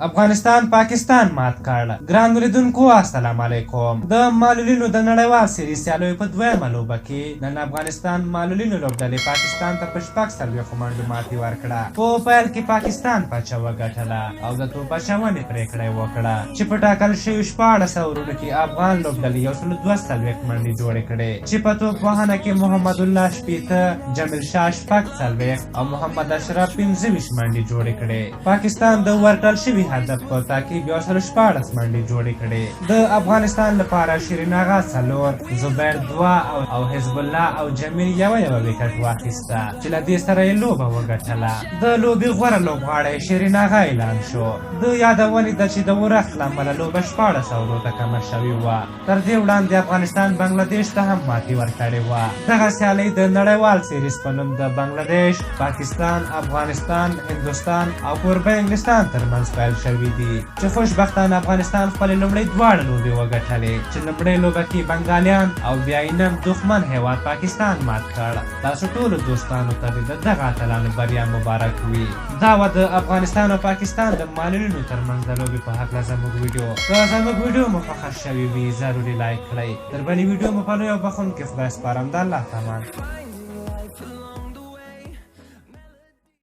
افغانستان پاکستان مات کړ. ګرانو لیدونکو السلام علیکم. د معلولینو د نړیوال سیریز سیالیو په دویمه لوبه کې نن افغانستان معلولینو لوبډلې پاکستان ته په 46 منډو ماتې ورکړه. په پیل کې پاکستان پچه وګټله او د توپ اچونې پرېکړه یې وکړه چې په ټاکل شویو 16 اورونو کې افغان لوبډلې 142 منډې جوړې کړې چې په توپ وهنه کې محمد الله 60، جمیل شاه 46 او محمد اشرف 25 منډې جوړې کړې. پاکستان د ورکړل شوي هدف په تعقیب 116 منډې جوړې کړې. د افغانستان لپاره شیرین اغا 4، زبیر 2 او حزب الله او جمیل یوه یوه ویکټ واخیسته چې له دې سره یې لوبه وګټله. د لوبې غوره لوبغاړی شیرین اغا اعلان شو. د یادونې ده چې د ورښت له امله لوبه 16 اورو ته کمه شوې وه. تر دې وړاندې افغانستان بنګلادیش ته هم ماتې ورکړې وه. دغه سیالۍ د نړیوال سیریز په نوم د بنګلادیش، پاکستان، افغانستان، هندوستان او کوربه انګلستان ترمنځ پیل شوې دي چې خوشبختانه افغانستان خپلې لومړۍ دواړه لوبې وګټلې چې لومړۍ لوبه کې بنګالیان او بیا یې نن دښمن هیواد پاکستان مات کړ. تاسو ټولو دوستانو ته دې د دغه اتلانو بریا مبارک وي. دا وه د افغانستان او پاکستان د معلولینو ترمنځ د لوبې په هکله زموږ ویډیو. که زموږ ویډیو مو خوښه شوې وي ضروري لایک کړئ. تر بلې ویډیو مو په لوی او بخښونکي خدای سپارم. د الله په امان.